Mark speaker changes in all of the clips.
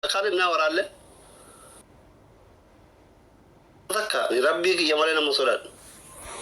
Speaker 1: በአካል እናወራለን። Takka rabbii kiyya malee nama sodaadhu.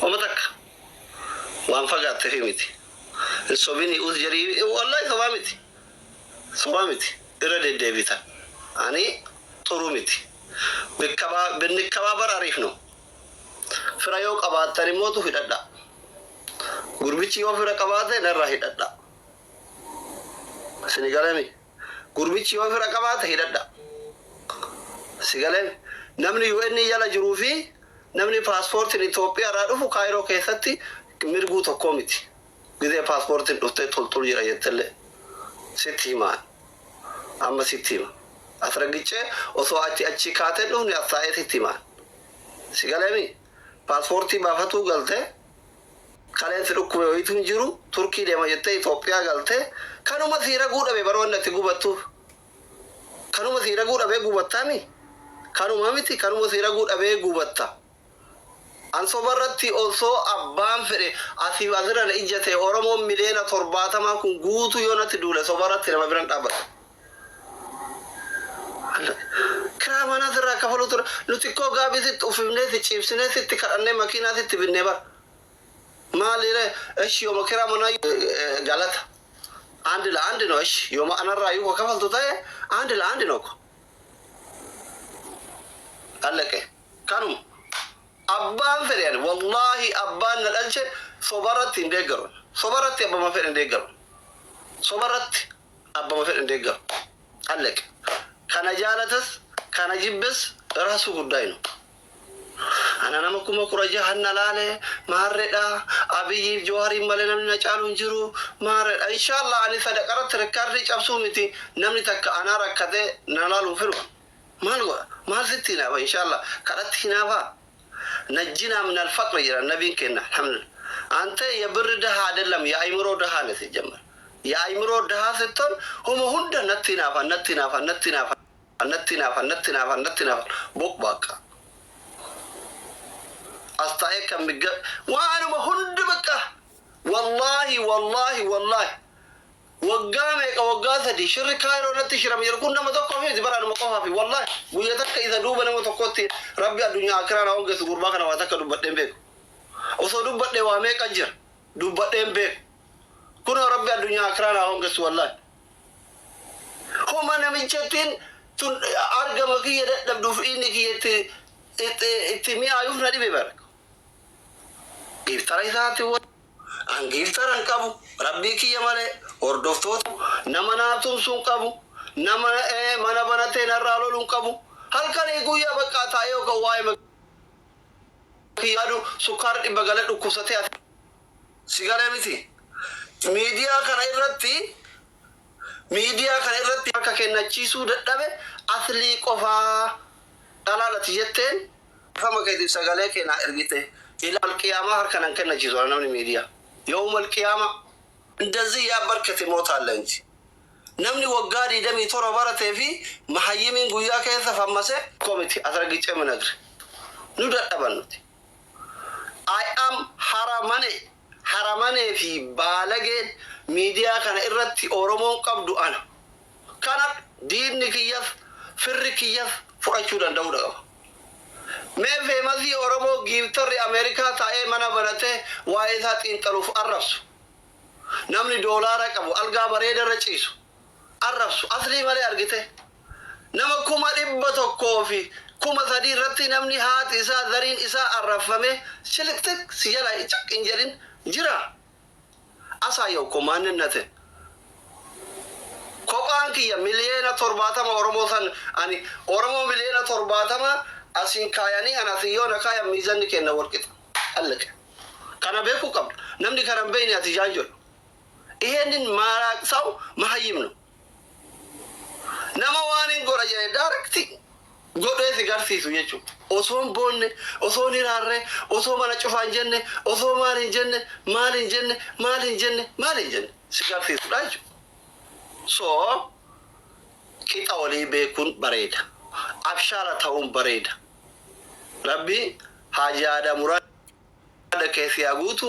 Speaker 1: Homa takka waan fagaatteef miti. Hin sobini, us jedhii. Wallahi sobaa miti. Sobaa miti. Irra deddeebita. Ani ጥሩ miti. ብንከባበር አሪፍ ነው። Fira yoo qabaattan immootu hidhadha. Gurbichi yoo fira qabaate narraa hidhadha. Sini galemi. Gurbichi yoo fira qabaate hidhadha. Si galemi. Namni UN jala jiruu fi namni paaspoortiin Itoophiyaa irraa dhufu Kaayiroo keessatti mirguu tokko miti. Gizee paaspoortiin dhuftee toltul jira jettellee sitti himaan. Amma sitti hima. Asragichee osoo achi achi kaatee dhufne as taa'ee sitti himaan. Si galemi. Paaspoortii baafatuu galtee kaleen si dhukkube wayitu hin jiru, Turkii deema jettee Itoophiyaa galtee kanuma sii raguu dhabe bara wanni ati gubattuuf. Kanuma sii raguu dhabee gubattaami? Kanuma miti, kanuma sii raguu dhabee gubatta. An sobarratti osoo abbaan fedhe asiif asirra na ijjate, Oromoon 70 miliyoona kun guutuu yoo natti duule, sobarratti nama biran dhaabbata. Kiraa manaa sirraa kafaluu ture. Nuti koo gaabii sitti uffifnee, si ciibsinee, sitti kadhannee, makiinaa sitti binnee bara. Maalire eshi yooma kiraa manaa galata. አንድ ለአንድ ነው። እሺ yooma anarraa yoo kafaltu ta'e አንድ ለአንድ ነው እኮ፣ አለቀ። Kanuma abbaan fedhe ani wallahi abbaan na dhalche sobarratti hin deeggaru. Sobarratti abbama fedhe hin deeggaru. Sobarratti abbama fedhe hin deeggaru. አለቀ። Kana jaalatas kana jibbes ራሱ ጉዳይ ነው። Ana nama 16,000 na laale maarredha. Abiyyiif Jawaariin malee namni na caalu hin jiru maarredha. Inshallah ani sadaqarratti record cabsuu miti, namni takka anaa rakkatee na laaluun fedhu maal godha? Maal sitti hinaafa? Inshallah kadhatti hinaafaa. نجنا من الفقر jedha nabiin kenna. Alhamdulillah. አንተ የብር ድሃ አይደለም፣ የአይምሮ ድሃ ነህ። ሲጀመር የአይምሮ ድሃ ስትሆን homa hunda natti hinaafa, natti hinaafa, natti hinaafa, natti hinaafa, natti hinaafa, natti hinaafa, ቦቅቧቃ አስታኤ ከሚገ waanuma hundi በቃ wallahi, wallahi, wallahi waggaa meeqa, waggaa 3 shirri Kaayiroo irratti shirame jiru kun nama tokko miti bara, anuma qofaa fi wallahi guyya takka isa duuba nama tokkotti rabbi addunyaa akiraa na hongeessu. Gurbaa kana waa takka dubbadheen beeku. Osoo dubbadhee waa meeqa jira, dubbadheen beeku. Kunoo rabbi addunyaa akiraa na hongeessu. Wallahi homa namichattiin tun argama kiyya dadhabduuf inni kiyya itti itti mi'aayuuf na dhibe bara. Giiftara isaati an giiftara hin qabu rabbii kiyya malee, hordoftoota nama naa tumsuu hin qabu, nama mana banatee narraa loluu hin qabu. Halkanii guyyaa bakka taa'ee yookaan waa'ee kiyyaadu sukkaara 100 galee dhukkubsatee si galee miti. Miidiyaa kana irratti harka kennachiisuu dadhabe aslii qofaa dhalaalati jetteen fama keetiif sagalee keenaa ergite. إلى القيامة harka nan kennachiisu namni miidiyaa يوم القيامة እንደዚህ ያበርከት ትሞታለህ እንጂ namni waggaa 27 baratee fi mahayyimiin guyyaa keessa fammase komiti asragice minagre nu dadhaban nuti. I am haramane haramanee fi baalageen miidiyaa kana irratti Oromoon qabdu ana. Kana diinni kiyyas firri kiyyas fudhachuu danda'uudha qaba. Mee famous Oromoo giiftarri Ameerikaa taa'ee mana banatee waa'ee isaa xiinxaluuf arrabsu. Namni doolaara qabu algaa bareeda irra ciisu arrabsu aslii malee argite. Nama 103,000 irratti namni haati isaa zariin isaa arrabfame shiliqtiq si jala caq hin jedhin jira. Asaayyaw ko maannate. Kophaan kiyya 70 miliyoona Oromoo san ani Oromoo 70 miliyoona asiin kaayanii ana asii yoo na kaayan miizanni kenna walqixa. አለቀ። Kana beekuu qabda. Namni kana hin beekne ati jaan jedhu. ይሄንን ማራቅ ሰው መሀይም ነው። Nama waan hin godha jedhe direct godhee si garsiisu jechuudha. Osoo hin boonne, osoo hin hiraarre, osoo mana cufaa hin jenne, osoo maal hin jenne, maal hin jenne, maal hin jenne, maal hin jenne si garsiisudha jechuudha. So qixa walii beekuun bareeda. Abshaala ta'uun bareeda. Rabbi hajaada muraada kee si haa guutu,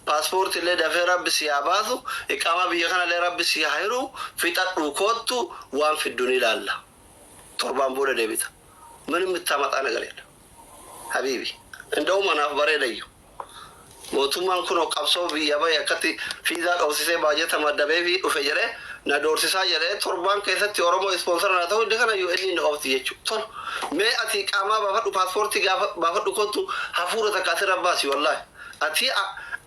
Speaker 1: paaspoortii illee dafee rabbi si haa baasu, iqaamaa biyya kana illee rabbi si haa hiru, fixadhuu koottu, waan fiddu ni ilaalla. Torbaan booda deebita. ምንም የምታመጣ ነገር የለም habiibi. Inda'u manaaf bareedayyu. Mootummaan kun qabsoo biyya bahe akkatti fiizaa dhoofsisee baajata maddabee fi dhufe jedhee na doorsisaa jedhee torbaan keessatti Oromoo sponsor na ta'u inni kana UN na oofti jechuudha. Tol mee ati qaamaa baafadhu, paaspoortii baafadhu, kottu, hafuura takka asirra baasi. Wallaahi ati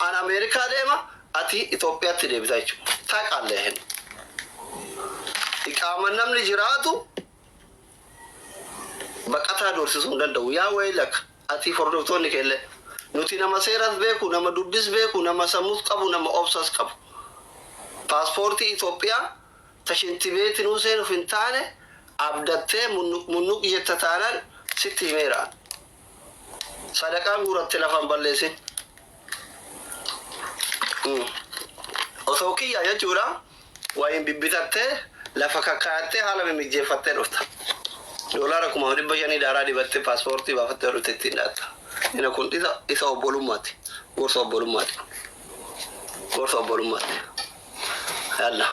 Speaker 1: an Ameerikaa deema, ati Itoophiyaatti deebita jechuudha. Taaqaallee hin. Iqaama namni jiraatu baqataa doorsisuu hin danda'u. Yaa waylak, ati hordoftoonni keellee, nuti nama seeras beeku, nama dubbis beeku, nama sammuus qabu, nama obsas qabu. Paaspoortii Itoophiyaa tashinti beetinuu seenuuf hin taane abdattee munnuq jetta taanaan sitti himeera. Sadaqaan guuratte lafaan balleessin. Osoo kiyya jechuudha wayin bibbitattee lafa kakkaayattee haala mimijjeeffattee dhufta. Doolaara 5,500 daaraa dibattee paaspoortii baafattee dhufte ittiin dhaatta. Inni kun isa obbolummaati. Gorsa obbolummaati. Gorsa obbolummaati. Yalla.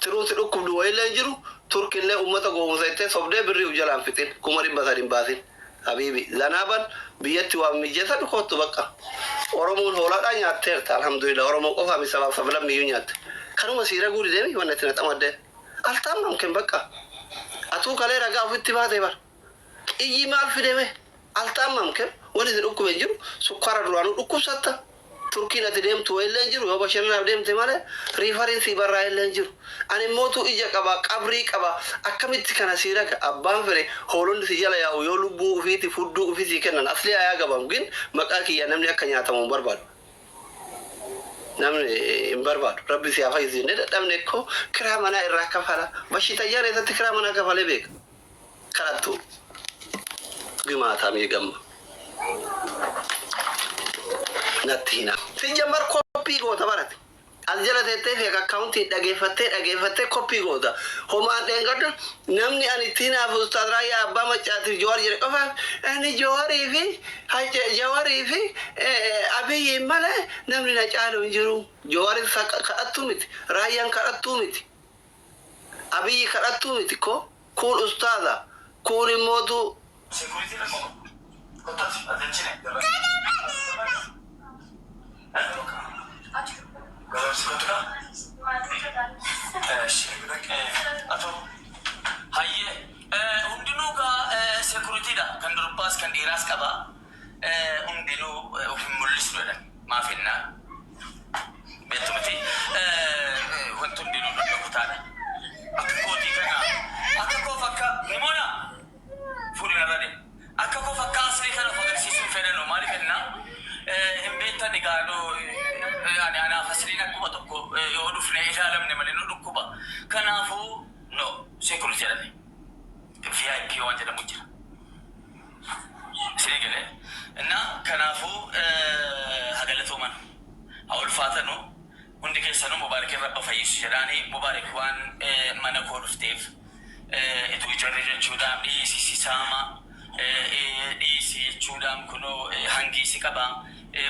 Speaker 1: Tiruun si dhukkubdu wayillee hin jiru. Turkillee uummata goomsettee sobdee birrii uf jalaan fixin. 300,000 hin baasin. Habiibi. Zanaaban biyyatti waan mijjatan kottu bakka. Oromoon hoolaadhaa nyaatteerta. Alhamdulillah. Oromoo qofaa mi, sabaaf sablammiyyuu nyaatte. Kanuma siira guuri deemi wanna itti naxamaddee. Altaamamken bakka. Atuu kalee ragaa ofitti baate bar. Iyyi maal fideme? Altaamamken wani si dhukkube hin jiru. Sukkaara duraanuu dhukkubsatta. Turkiin ati deemtu wayillee hin jiru. Yoo bashannanaaf deemte malee riifariin sii barraa illee hin jiru. Ani immootu ija qaba, qabrii qaba. Akkamitti kana sii raga? Abbaan fedhe hoolonni si jala yaa'u yoo lubbuu ufiiti fudduu ufii sii kennan asli ayaa gabamu gin maqaa kiyya namni akka nyaatamu hin barbaadu. Namni hin barbaadu. Rabbi si haa fayyisu jennee dadhabne koo kiraa manaa irraa kafala. Bashitayyaan eessatti kiraa manaa kafalee beeka? Kadhattu gimaataa miigamma. Natti hina. Sijjammar koppii goota barate. As jala teettee fi akkaawuntii dhageeffattee dhageeffattee koppii goota. Homaan dheengadhu namni ani itti hinaafu Ustaaz Raayyaa Abbaa Maccaatiif Jawaar jedhe qofaaf ani Jawaarii fi Jawaarii fi Abiyyiin malee namni na caalu hin jiru. Jawaaris kadhattuu miti. Raayyaan kadhattuu miti. Abiyyi kadhattuu miti ko. Kun ustaaza. Kun immootu
Speaker 2: Security irra qofa. Kottas attention. Atoo hayyee, hundinuu gaa securitydha, kan durbaas kan dhiiraas qaba. Hundinuu of hin mul'isnu jedhan. Maaf jennaan beektu miti, wanti hundinuu dhokataadha. Akka kootii kana, akka koof akka nimoona fuudhin irra deemu. Akka koof akka aslii kana of agarsiisuu fedhanu. Maaliif jennaan hin beektan egaa, ani anaaf asliin akkuma tokko yoo dhufne ilaalamne malee nu dhukkuba. Kanaafuu no security jedhame. VIP waan jedhamu jira. Isinii galee? Inna kanaafuu hagalatooman, haa ulfaatanu hundi keessanuu. Mubaarakin Rabba fayyisu jedhaani. Mubaarak, waan mana koo dhufteef ituu jarri jechuudhaan dhiisi si saama, dhiisi jechuudhaan, kunoo hangiisi qaba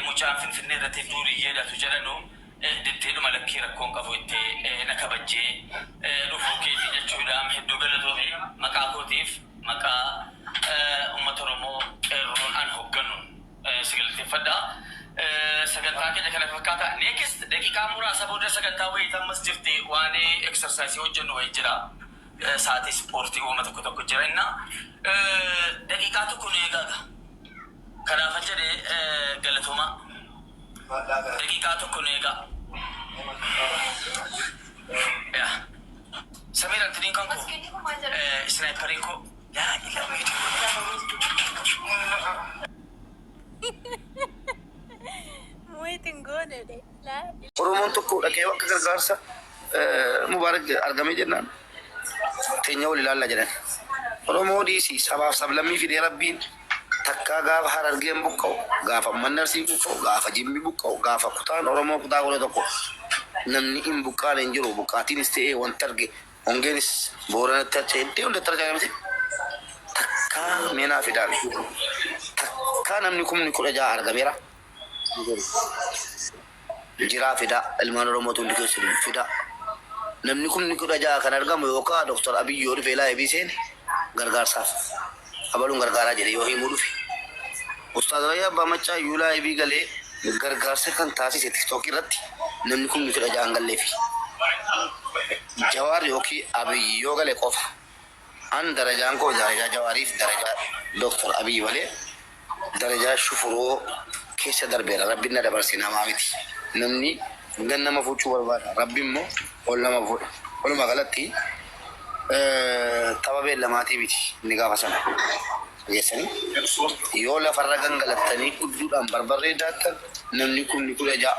Speaker 2: mucaan Finfinnee irratti duuriyyeedhatu jedhanu diddeedhuma, lakkii rakkoon qabu itti na kabajjee dhufuu keeti jechuudhaan hedduu galatoomi. Maqaa kootiif, maqaa uummata Oromoo qeerroon an hoogganu si galateeffadha. Sagantaa keenya kana fakkaata. Next daqiiqaa muraasa booda sagantaa wayii ammas jirti, waan exercise hojjennu wayii jira. Sa'aatii ispoortii uuma tokko tokko jira inna daqiiqaa tokko nu eegaaga. Kanaaf jedhee galatoomaa. Daqiiqaa tokko nu eegaa. Yaa. Samiir Antiniin kan koo sniperiin koo yaa ila viidiyoo.
Speaker 3: Waiting goone de.
Speaker 4: Oromoon tokko dhaqee akka gargaarsa Mubaarak argamee jennaan teenya wal ilaalla jedhan. Oromoo dhiisii, sabaaf sablammii fidee Rabbiin takkaa gaafa Harargeen buqqa'u, gaafa manni Arsii buqqa'u, gaafa Jimmi buqqa'u, gaafa kutaan Oromoo kutaa 11 namni hin buqqaane hin jiru. Buqqaatiinis ta'ee wanta arge hongeenis Booranatti harca'e, iddoo hundatti harca'e miti. Takkaa meenaa fidaan takkaa namni 16,000 argameera. Jiraa fidaa, ilmaan Oromootu hundi keessan fidaa. Namni 16,000 kan argamu yookaan Doktor Abiy yoo dhufe live seene. Gargaarsaaf abaluun gargaaraa jedhe yoo himuu dhufe. Ustaaz Raayyaa Abbaa Maccaa iyyuu live galee gargaarsa kan taasise TikTok irratti namni kun nuti dhaja'an galleefi. Jawaar yookiin Abiyyi yoo gale qofa. An darajaan koo darajaa Jawaariif darajaa Dooktar Abiyyi malee darajaa shufuroo keessa darbeera. Rabbiin na dabarse, namaa miti. Namni gan nama fuuchuu barbaada. Rabbi immoo ol nama fuudha. Walumaa galatti tapha beellamaatii miti inni gaafa sana. Dhageessanii? Yoo lafarra gangalattanii udduudhaan barbarree daaktan, namni 16,000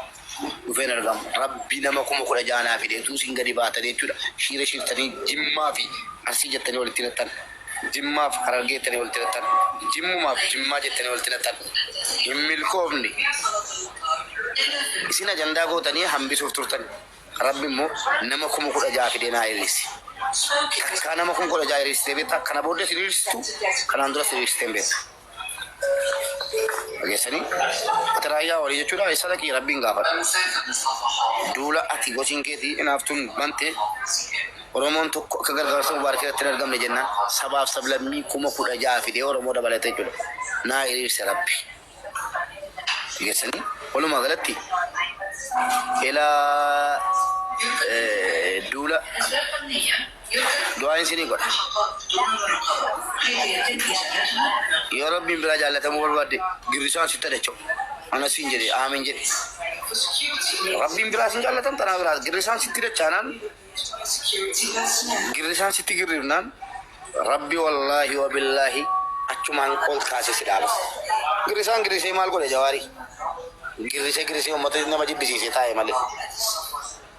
Speaker 4: dhufeen argamu. Rabbi nama 16,000 naa fideetu isin gadi baatanii jechuudha. Shiira shiirtanii Jimmaa fi Arsii jettanii walitti hidhattan. Jimmaaf Harargee jettanii walitti hidhattan. Jimmumaaf Jimmaa jettanii walitti hidhattan. Hin milkoofne. Isin ajandaa gootanii hambisuuf turtan. Rabbi immoo nama 16,000 fidee naa hiriirse. Takkaa nama 16,000 hiriirsitee beektaa? Kana booddee isin hiriirsitu, kanaan dura isin hiriirsitee hin beektu. Dhageessanii? Ati Raayyaa walii jechuudha. Isa dhaqii Rabbiin gaafadhu. Duula ati gosiin keetii inaaftuun bante, Oromoon tokko akka gargaarsa Mubaarak irratti hin argamne jennaan, sabaaf sablammii 16,000 fidee Oromoo dabalate jechuudha. Naa hiriirse Rabbi. Dhageessanii? Walumaa galatti elaa duula du'aan isinii godha. Yoo Rabbiin biraa jaallatamuu barbaadde, girrisaan sitti adacha'u. Ana siin jedhe, aamin jedhe. Rabbiin biraa sin jaallatan, tanaa biraa girrisaan sitti dachaanaan, girrisaan sitti girrifnaan, Rabbi wallaahi wa billaahi achumaan ol kaasee si dhaaba. Girrisaan girrisee maal godhe Jawaarii? Girrisee girrisee uummata nama jibbisiisee taa'e malee.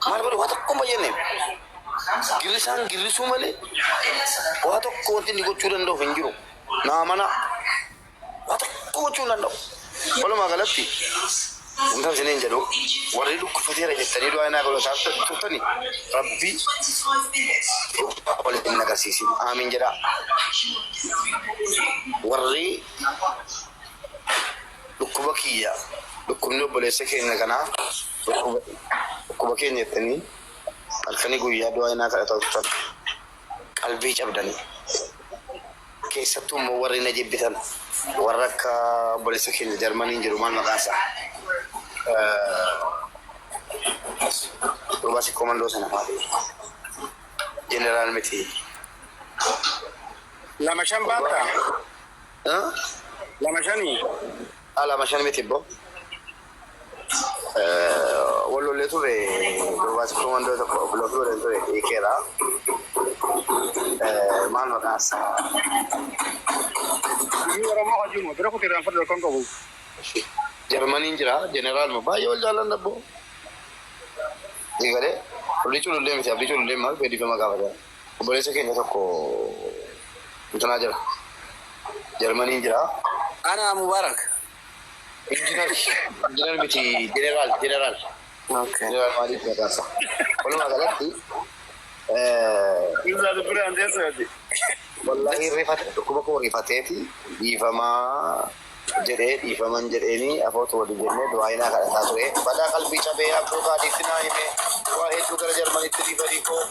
Speaker 4: Maal godhe? Waa tokko hin fayyadne. Girrisaan girrisuu malee waa tokko wanti inni gochuu danda'u hin jiru. Naa amanaa. Waa tokko gochuu hin danda'u. Walumaa galatti wanta isiniin jedhu, warri dhukkufateera jettanii du'aa naa godhataa turtani, Rabbi dhukkuba waliin hin agarsiisin. Aamiin jedhaa. Warri dhukkuba kiyya, dhukkubni obboleessa keenya kanaa dhukkuba keenya jettanii halkanii guyyaa du'aa naa kadhataa turtan, qalbii cabdanii, keessattuu immoo warri na jibbitan, warra akka obboleessa keenya Jarmaniin jiru, maal maqaan isaa, gurbaa sikkoo mandoo sana, maali, jeneraal miti.
Speaker 3: Lama shan baattaa? Lama shanii?
Speaker 4: Lama shan miti bbo. Wal lollee ture, gurbaa sikkoo mandoo tokko block godheen ture, hiikeera. Maal maqaan isaa?
Speaker 3: Biyyi Oromoo hojii bira kutii irraan fadhu kan qabu.
Speaker 4: Jarmaniin jira, jeneraal moo, baay'ee wal jaallanna bbo. Galee Abdii Culullee miti, Abdii Culullee maal fedhifama gaafata. Obboleessa keenya tokko intanaa jira. Jarmaniin jira.
Speaker 5: Ana Mubarak.
Speaker 4: Injinar, injinar miti, jeneraal, jeneraal.
Speaker 5: Okay.
Speaker 4: Jeneraal maaliif maqaan isaa? Walumaa galatti
Speaker 3: Ibsaa dubbiraan teessooti.
Speaker 4: Wallahi rifate, dhukkuba koo rifateeti dhiifamaa jedhee, dhiifaman jedheeni afootu walii jennee du'aa inaa kadhataa ture. Badaa qalbii cabee Abduu Kaadiitti naa hime, waa hedduu gara Jarmanitti riifarii koo